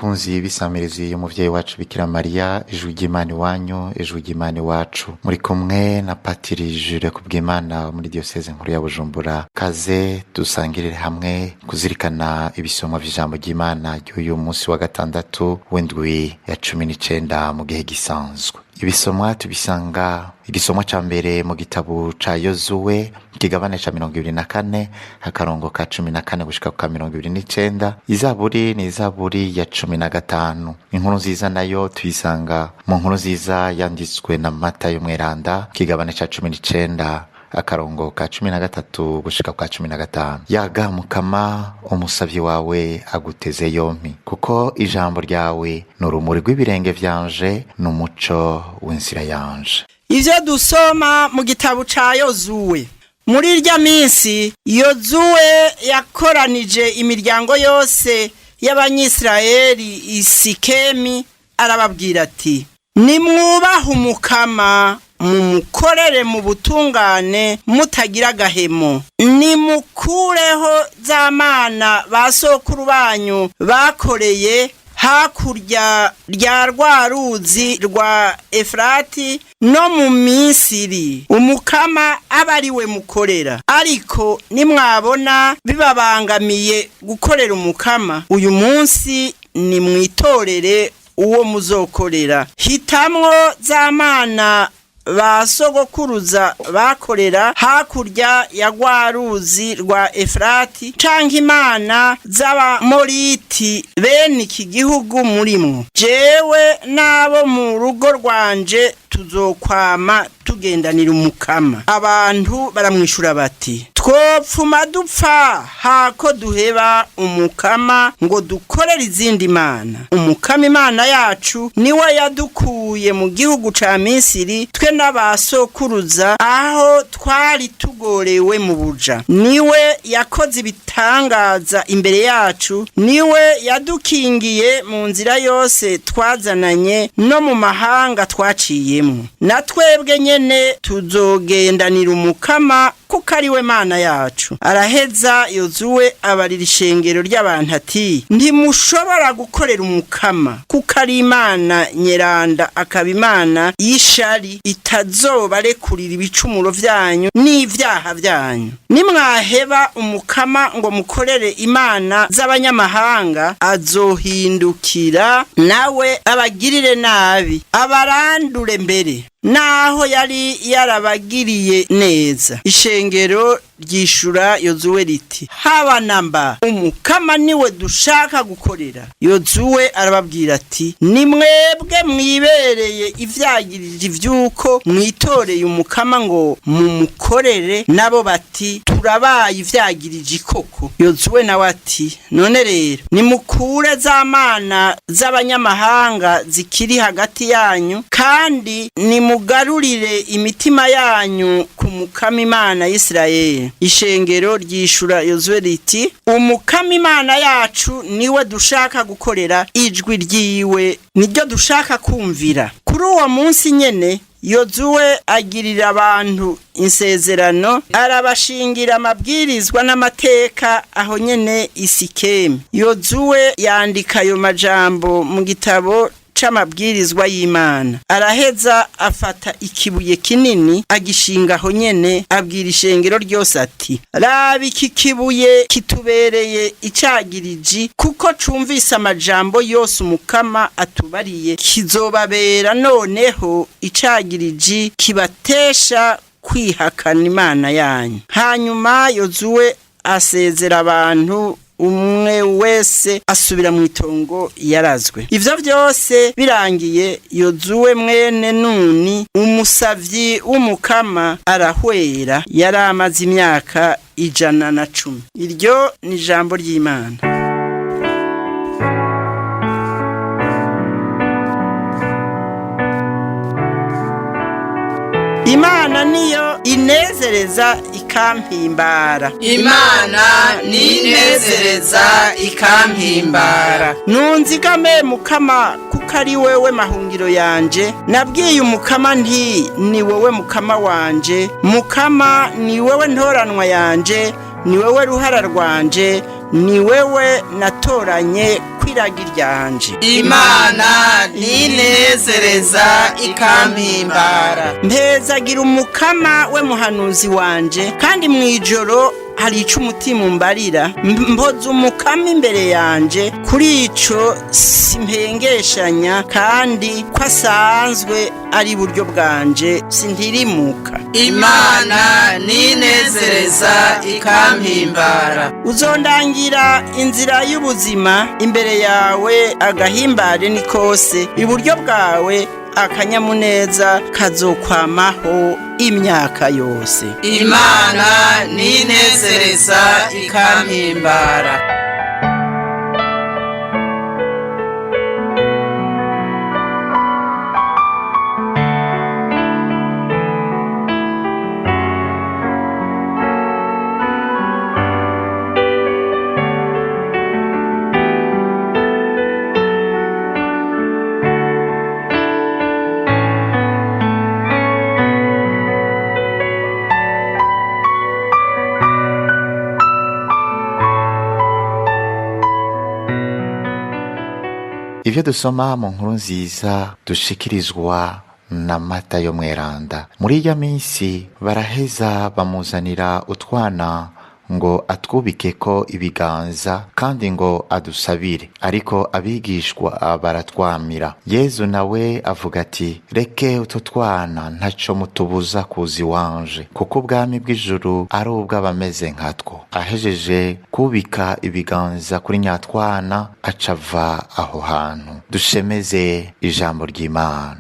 Bakunzi b'isamirizi y'umuvyeyi wacu Bikira Mariya, ijwi ry'Imana iwanyu, ijwi ry'Imana iwacu. Muri kumwe na Patiri Jules Kubwimana wo muri Diocese nkuru ya Bujumbura. Kaze dusangirire hamwe kuzirikana ibisomwa vy'ijambo ry'Imana ry'uyu munsi wa gatandatu w'indwi ya 19 mu gihe gisanzwe. Ibisomwa tubisanga igisomwa ca mbere mu gitabo ca Yozuwe, ikigabane ca 24, akarongo ka 14 gushika ku ka 29. Izaburi ni izaburi ya 15. Inkuru nziza nayo tuyisanga mu nkuru nziza yanditswe na Matayo Mweranda, ikigabane ca 19, akarongo ka 13 gushika ku ka 15. Yaga Mukama, umusavyi wawe aguteze yompi, kuko ijambo ryawe ni urumuri rw'ibirenge vyanje n'umuco w'inzira yanje. Ivyo dusoma mu gitabo ca Yozuwe. Muri irya minsi Yozuwe yakoranije imiryango yose y'Abanyisirayeli i Sikemi, arababwira ati: nimwubahe Umukama, mumukorere mu butungane mutagira agahemo, nimukureho za mana ba sokuru banyu bakoreye hakurya rya rwa ruzi rwa Efurati no mu Misiri, Umukama aba ari we mukorera. Ariko nimwabona bibabangamiye gukorera Umukama uyu munsi, nimwitorere uwo muzokorera. Hitamwo za mana ba sogokuruza bakorera hakurya ya rwa ruzi rwa Efurati, canke imana z'Abamoriti bene iki gihugu murimwo. Jewe n'abo mu rugo rwanje tuzokwama tugendanira Umukama. Abantu baramwishura bati: twopfuma dupfa hako duheba Umukama ngo dukorere izindi mana. Umukama Imana yacu niwe yadukuye mu gihugu ca Misiri, twe n'abasokuruza, aho twari tugorewe mu buja. Niwe yakoze ibitangaza imbere yacu, niwe yadukingiye mu nzira yose twazananye no mu mahanga twaciyemo. Na twebwe nyene tuzogendanira Umukama, kuko ari we Mana yacu. Araheza Yozuwe abarira ishengero ry'abantu ati: ntimushobora gukorera Umukama, kuko ari Imana nyeranda, akaba Imana y'ishari, itazobarekurira ibicumuro vyanyu n'ivyaha vyanyu. Nimwaheba Umukama ngo mukorere imana z'abanyamahanga, azohindukira nawe abagirire nabi, abarandure mbere naho yari yarabagiriye neza. Ishengero ryishura Yozuwe riti: haba namba, Umukama niwe dushaka gukorera. Yozuwe arababwira ati: ni mwebwe mwibereye ivyagirije ivy'uko mwitoreye Umukama ngo mumukorere. Nabo bati: turabaye ivyagirije koko. Yozuwe nawe ati: none rero nimukure za mana z'abanyamahanga zikiri hagati yanyu, kandi nimugarurire imitima yanyu ku Mukama Imana y'Isirayeli. Ishengero ryishura Yozuwe riti: Umukama Imana yacu niwe dushaka gukorera, ijwi ryiwe niryo dushaka kumvira. Kuri uwo munsi nyene Yozuwe agirira abantu insezerano, arabashingira amabwirizwa n'amateka aho nyene i Sikemi. Yozuwe yandika ayo majambo mu gitabo c'amabwirizwa y'Imana. Araheza afata ikibuye kinini agishinga aho nyene, abwira ishengero ryose ati: raba iki kibuye kitubereye icagiriji, kuko cumvise amajambo yose Umukama atubariye, kizobabera noneho icagiriji kibatesha kwihakana Imana yanyu. Hanyuma Yozuwe asezera abantu, umwe wese asubira mu itongo yarazwe. Ivyo vyose birangiye, Yozuwe mwene Nuni, umusavyi w'Umukama, arahwera. Yari amaze imyaka 110. Iryo ni ijambo ry'Imana. Imana niyo inezereza ikampimbara. Imana ninezereza ikampimbara. Nunzigame Mukama, kuko ari wewe mahungiro yanje. Nabwiye Umukama nti: ni wewe Mukama wanje. Mukama, ni wewe ntoranwa yanje, ni wewe ruhara rwanje, ni wewe natoranye. iragi ryanje. Imana ninezereza ikampimbara. Mpezagira umukama we muhanuzi wanje, kandi mu ijoro hari ico umutima umbarira. Mpoza umukama imbere yanje, kuri ico simpengeshanya, kandi ko asanzwe ari iburyo bwanje sintirimuka. Imana ninezereza ikampimbara. Uzondangira inzira y'ubuzima, imbere yawe agahimbare ni kose, iburyo bwawe akanyamuneza kazokwamaho imyaka yose. Imana ninezereza ikampimbara. Ivyo dusoma mu nkuru nziza dushikirizwa na Matayo mweranda. Muri irya minsi baraheza bamuzanira utwana ngo atwubikeko ibiganza kandi ngo adusabire, ariko abigishwa baratwamira. Yezu nawe avuga ati: reke utwo twana, ntaco mutubuza kuza iwanje, kuko ubwami bw'ijuru ari ubw'abameze nkatwo. Ahejeje kubika ibiganza kuri nyatwana, aca ava aho hantu. Dushemeze ijambo ry'Imana.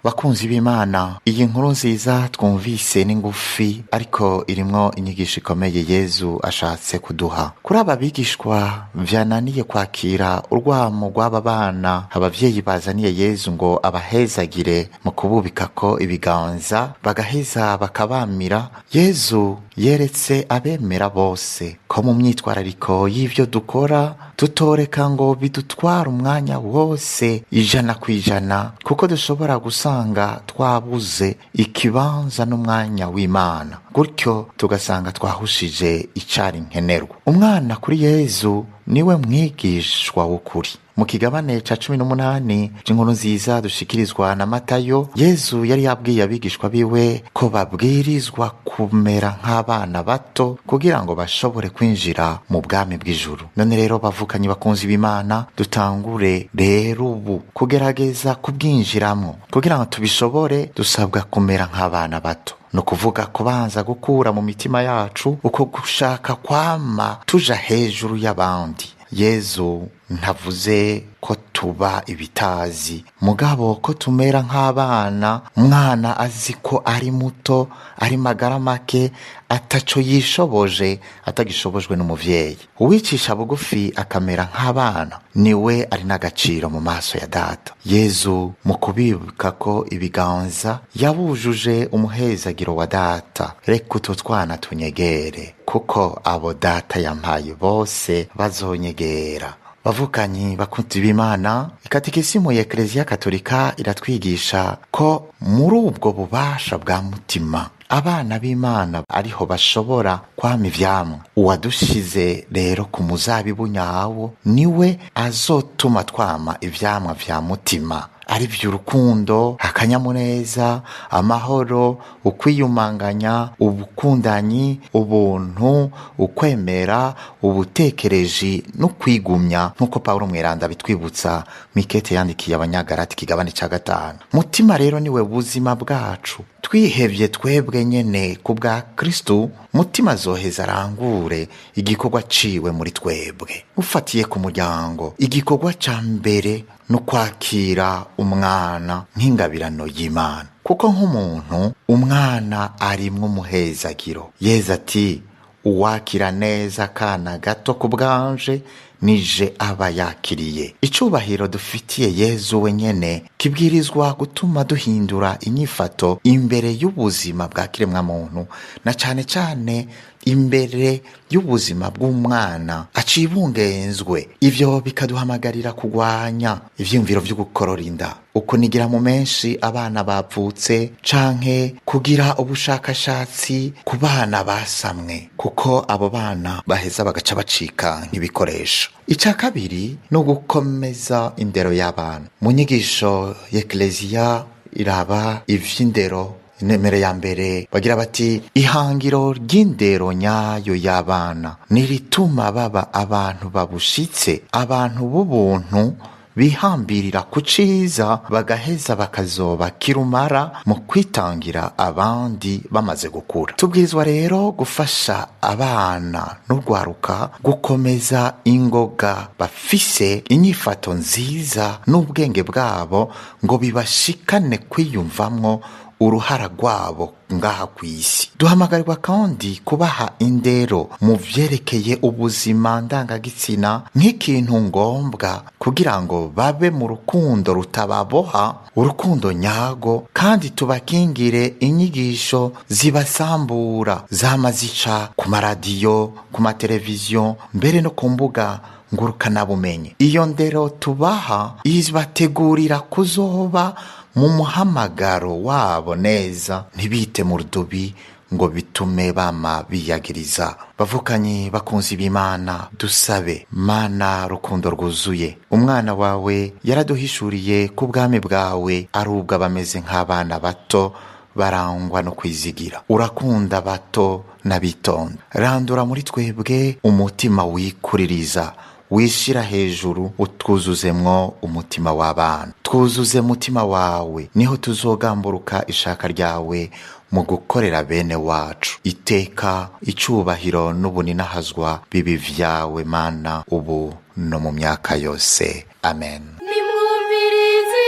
Bakunzi b'Imana, iyi nkuru nziza twumvise ni ngufi, ariko irimwo inyigisho ikomeye Yezu ashatse kuduha. Kuri aba bigishwa vyananiye kwakira urwamo rw'aba bana abavyeyi bazaniye Yezu ngo abahezagire mu kububikako ibiganza, bagaheza bakabamira, Yezu yeretse abemera bose ko mu myitwarariko y'ivyo dukora tutoreka ngo bidutware umwanya wose 100%, kuko dushobora gusanga twabuze ikibanza n'umwanya w'Imana, gutyo tugasanga twahushije icari nkenerwa. Umwana kuri Yezu niwe mwigishwa w'ukuri. Mu kigabane ca 18 c'inkuru nziza dushikirizwa na Matayo, Yezu yari yabwiye abigishwa biwe ko babwirizwa kumera nk'abana bato kugira ngo bashobore kwinjira mu bwami bw'ijuru. None rero bavukanyi bakunzi b'Imana, dutangure rero ubu kugerageza kubwinjiramwo. Kugira ngo tubishobore, dusabwa kumera nk'abana bato. No kuvuga kubanza gukura mu mitima yacu uko gushaka kwama tuja hejuru y'abandi. Yezu ntavuze ko tuba ibitazi, mugabo ko tumera nk'abana. Umwana azi ko ari muto, ari magara make, ataco yishoboje, atagishobojwe n'umuvyeyi. Uwicisha bugufi akamera nk'abana niwe ari n'agaciro mu maso ya data. Yezu mu kubibika ko ibiganza yabujuje umuhezagiro wa data. Reka utwo twana tunyegere, kuko abo data yampaye bose bazonyegera. Bavukanyi bakunzi b'Imana, ikatikisimu ya Eklezia Katolika iratwigisha ko muri ubwo bubasha bwa mutima abana b'Imana ariho bashobora kwama ivyamwa. Uwadushize rero ku muzabibu nyawo niwe azotuma twama ivyamwa vya mutima, ari vy'urukundo, akanyamuneza, amahoro, ukwiyumanganya, ubukundanyi, ubuntu, ukwemera, ubutekereji n'ukwigumya, nk'uko Pawulo mweranda bitwibutsa mw'ikete yandikiye Abanyagalati ikigabane ca 5. Mutima rero niwe buzima bwacu. Twihevye twebwe nyene ku bwa Kristu, mutima azoheza arangure igikorwa ciwe muri twebwe. Ufatiye ku muryango, igikorwa ca mbere no kwakira umwana nk'ingabirano y'Imana, kuko nk'umuntu umwana arimwo umuhezagiro. Yezu ati: uwakira neza akana gato ku bwanje nije aba yakiriye. Icubahiro dufitiye Yezu wenyene kibwirizwa gutuma duhindura inyifato imbere y'ubuzima bwa kiremwa muntu, na cane cane imbere y'ubuzima bw'umwana acibungenzwe. Ivyo bikaduhamagarira kugwanya ivyiyumviro vyo gukorora inda, ukunigira mu menshi abana bavutse, canke kugira ubushakashatsi ku bana basamwe, kuko abo bana baheza bagaca bacika nk'ibikoresho. Ica kabiri ni ugukomeza indero y'abana. Mu nyigisho y'Ekleziya iraba ivy'indero, inemero ya mbere bagira bati: ihangiro ry'indero nyayo y'abana nirituma baba abantu babushitse, abantu b'ubuntu, bihambirira ku ciza, bagaheza bakazoba kirumara mu kwitangira abandi bamaze gukura. Tubwirizwa rero gufasha abana n'urwaruka gukomeza ingoga bafise inyifato nziza n'ubwenge bwabo, ngo bibashikane kwiyumvamwo uruhara rwabo ngaha kw'isi. Duhamagarirwa kandi kubaha indero mu vyerekeye ubuzima ndangagitsina nk'ikintu ngombwa, kugira ngo babe mu rukundo rutababoha, urukundo nyago, kandi tubakingire inyigisho zibasambura zama zica ku maradiyo, ku mateleviziyo, mbere no ku mbuga ngurukanabumenyi. Iyo ndero tubaha ibategurira kuzoba mu muhamagaro wabo neza, ntibite mu rudubi ngo bitume bama biyagiriza. Bavukanyi bakunzi b'Imana, dusabe. Mana rukundo rwuzuye, umwana wawe yaraduhishuriye ko ubwami bwawe ari ubw'abameze nk'abana bato barangwa no kwizigira. Urakunda bato n'abitonda. Randura muri twebwe umutima wikuririza, wishira hejuru, utwuzuzemwo umutima w'abana. Twuzuze mutima wawe, niho tuzogamburuka ishaka ryawe mu gukorera bene wacu. Iteka, icubahiro n'ubuninahazwa bibi vyawe Mana, ubu no mu myaka yose. Amen. Nimwumvirize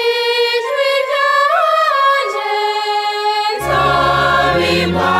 ijwi ryanje, nzaba.